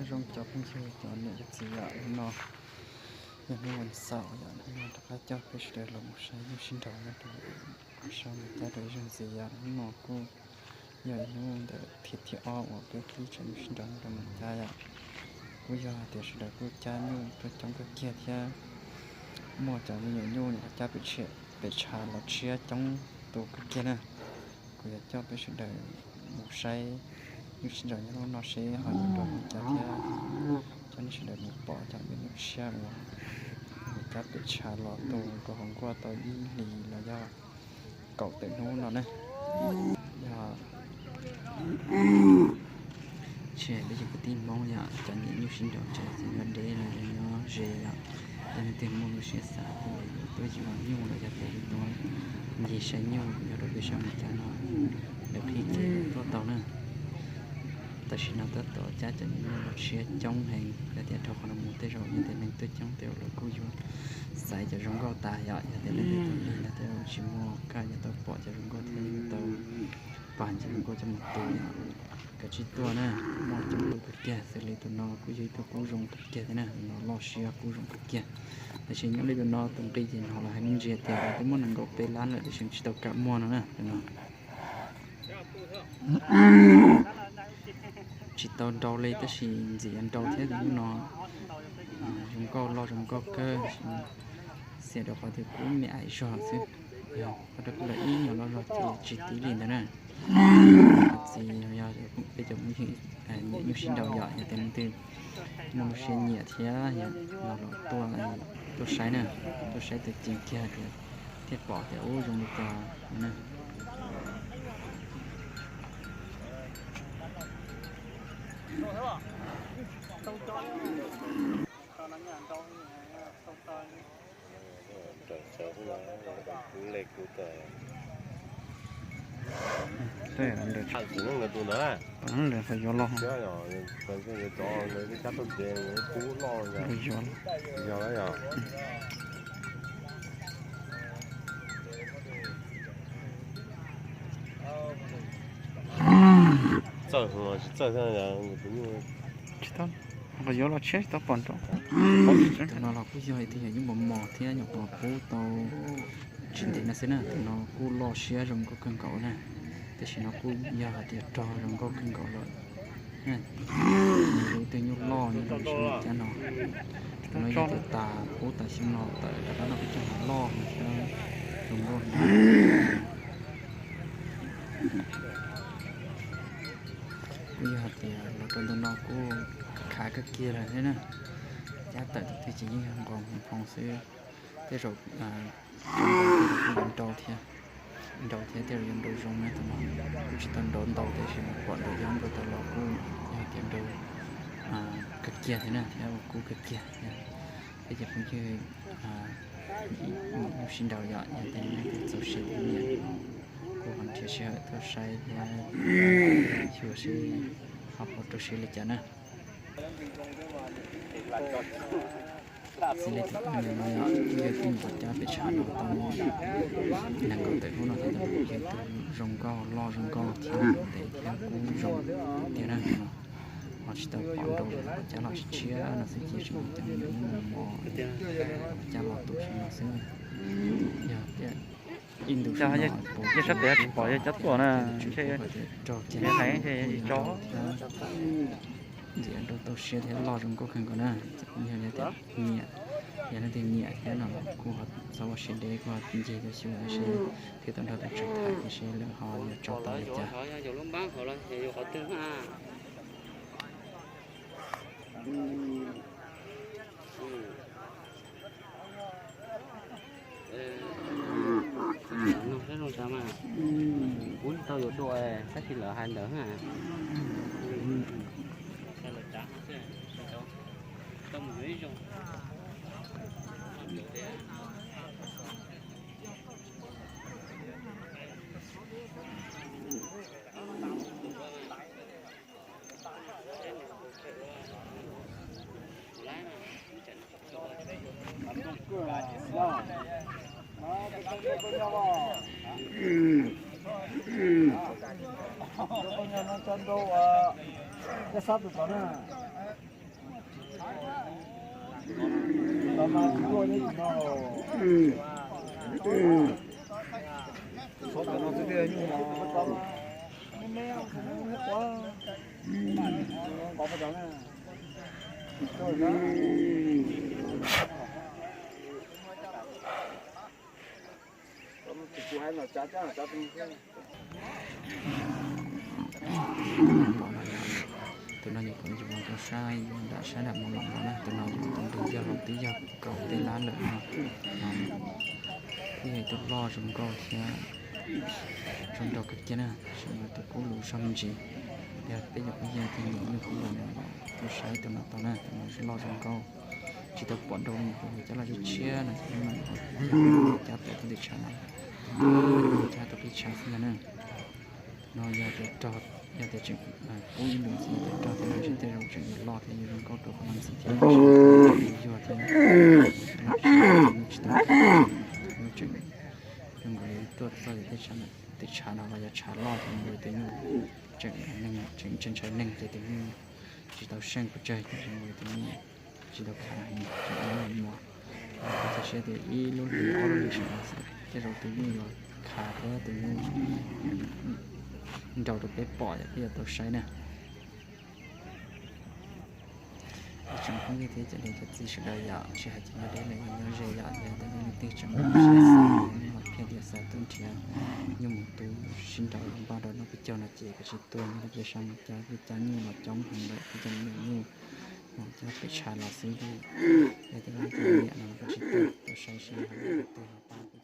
Zoo cov phooj ywg cov niam cov txiv yom, hnub no yog hnub vas xaum yom, hnub no rov qab coj peb sawv daws los mus saib nyuj sib nraus nyob rau sab Moos Cab rau ib zaug ntxiv yom. Hnub no kuj yog ib hnub ntawm thib thib ob uas peb clip tshawb nyuj sib nraus nyob rau Moos Cab yom. Kuj yog hais tias sawv daws kuj cab nyuj tuaj coob kawg kiag thiab muaj cov me nyuam nyuj nyuam qhuav cab pem tshav los tshiab coob tus kawg kiag na. Kuv yuav coj peb sawv daws mus saib nyuj sib nraus nyob hnub no seb ho yuav nrau li cas thiab coj nej sawv daws mus pom cov me nyuj tshiab uas cab pem tshav los tu rau hauv nkuaj tau ib hlis los yog kaum tawm hnub no na. Yog tsis hais peb cov kwv tij Hmoob yom, cov niam nyuj sib nraus tsev txawm nyob deb los yog nyob ze yom, yog leej twg muaj lub siab xav tias yuav tuaj yuav nyuj los yog tias yuav tuaj ncig saib nyuj nyob rau peb sab Moos Cab no, lawv qhib kev tuaj tau na. Tam sim no tab tom cab cov niam nyuj los tshiab coob heev, yog tias dhau qhov no mus tej zaum yog tias neeg tuaj coob tej zaum lawv kuj yuav xaiv cov zoo nkauj tas yom. Yog tias leej twg tus lig no tej zaum tsis muaj kaj yuav tau pom cov zoo nkauj thiab yuav tau pom cov zoo nkauj coj mus tu yom. Kav tsij tuaj na, muaj coob tus kawg kiag, xws li tus no kuj yog ib tug kub zoo kawg kiag thiab na, tus no loj siab kub zoo kawg kiag. Tab sis nyob li tus no tus nqi ces hnov lawv hais me ntsis tias twb muaj nees nkaum peb lab lawm tab sis tsis tau kam muag no na, tus no tsis tau nrau li tab sis ntxim yuav nrau thiab tus no zoo nkauj loj zoo nkauj kawg, xiam rau qhov tias kub me aim zog xwb, yog qhov rau kuj lawv ib nyuag loj zog ces tsis tiv li ntawd na. Txiv yog peb cov phooj ywg niam nyuj sib nraus yom, yog tias leej twg muaj lub siab nyiam thiab yog no los tuaj, tuaj saib na, tuaj saib tus ceev kiag thiaj pom tias ub zoo li cas na. Tus ntawd, tus ntawd yuav los, yuav los. Txawj los tsis txawj, tsis tau, yuav los tshiab tsis tau pom nrau. Tus no los kuj yog ib tug yog nyuj mos mos thiab nyuam qhuav pub tau tsis ntev no xwb na. Tus no kuj loj siab zoo nkauj kawg nkaus na, tam sim no kuj yog hais tias rog zoo nkauj kawg nkaus lawm. Nws yog ib tug nyuj loj nyob rau sab Moos Cab no. Tus no yog tus tas pub tas xyoo no tawm rov qab noj peb caug no loj thiab zoo nkauj heev. Kuj yog hais tias los rau ntawm no kuj khav kawg kiag lawm thiab na. Cab tawm tus twg ces yeej yog nqos nphoo xwb. Tej zaum kuj yuav nrau thiab, nrau thiab tej zaum yuav nrau zoo na. Tus no kuj tsis tau nrau ntau tiam sis mas pom nrau yog nrau tau los kuj yog hais tias nrau kawg kiag thiab na, thiab ua kub kawg kiag thiab. Peb cov phooj ywg nyuj sib nraus yom, yog tias leej twg txaus siab thiab nyiam kuj ho nrhiav sij hawm tuaj saib thiab xyuas seb ho puas rau siab li cas na. Txij li tus poj niam no yog kuj yog ib tug nyuam qhuav cab pem tshav no tau nees nkaum tawm hnub no thiab, tus no kuj yog ib tug zoo nkauj loj zoo nkauj thiab ntev thiab kub zoo tiag na. Ho tsis tau pom nrau li, qhov cab los tshiab tshiab no xwb ces tseem cov me nyuam mos mos cab los tu xwb no xwb. Yog tias ib ntus sab pem tsis pom yog cab tuaj na, ntshe hais ntshe tsis tso. Ntxim nrau tau siab thiab loj zoo nkauj kawg nkaus na. Yog tias nyiam, yog leej twg nyiam thiab no kuj ho txhob ua siab deb, kuj ho ncig tuaj xyuas seb thiab tau nrog tus tswv tham tias seb lawv ho yuav tso tau li cas. Nug saib zoo cas mas kuv tsis tau yuav dua, tab sis lawv hais ntawd na. Tus no nyuam qhuav yuav rau sab yuav nram sab nram mus los no na, tus no yog tus ntug yog los twb yog kaum teb lab lawm no. Twb yog tus loj zoo nkauj thiab zoo nraug kawg kiag na, tab sis mas tus kub lus zog me ntsis. Yog peb cov phooj ywg tus nyiam nyuj kub lus no los tuaj saib tus no tau na, tus no loj zoo nkauj. Tsis tau pom nrau li tus cab los tshiab tshiab no, tus no yog cab pem tus ntwm tshav no, cab tau peb tshav xwb ntag na. No yog tias rog, yog tias tseem pub ib lus ntxiv tias rog thiab ntshe tej zaum tseem yuav loj thiab yuav zoo nkauj rau qhov no ntxiv thiab, yuag thiab, tsis tau, yuav tseem zoo nkaus li tuaj txog tias tej tshav no los yog tshav loj thiab nkaus li tus nyuj tseem neeg, tseem ntshai ntshai neeg ces tus nyuj tsis tau seej pes tsawg ces zoo nkaus li tus nyuj tsis tau khav heev, tseem ua nyuam nyuam. Kuv txhais siab tias ib lub hlis ob lub hlis sawv daws xwb tej zaum tus nyuj yuav khav thiab tus nyuj nrau rau peb pom yom, peb yuav tau saib na. Ib tsoom phooj ywg thiab cov niam cov txiv sawv daws yom, tsis hais cov nyob deb los yog nyob ze yom, yog tias nej leej twg tseem muaj siab xav, muaj qhia tias xav tuaj nrhiav nyuj mus tu sib nrau npaj rau hnub peb caug no ces kav tsij tuaj nyob rau peb sab Moos Cab, peb cab nyuj los coob heev lawm, peb cab me nyuam nyuj Moos Cab pem tshav los xwb. Yog tias leej twg nyiam no los kav tsij tuaj, tuaj saib seb ho muaj qhov twg ho pab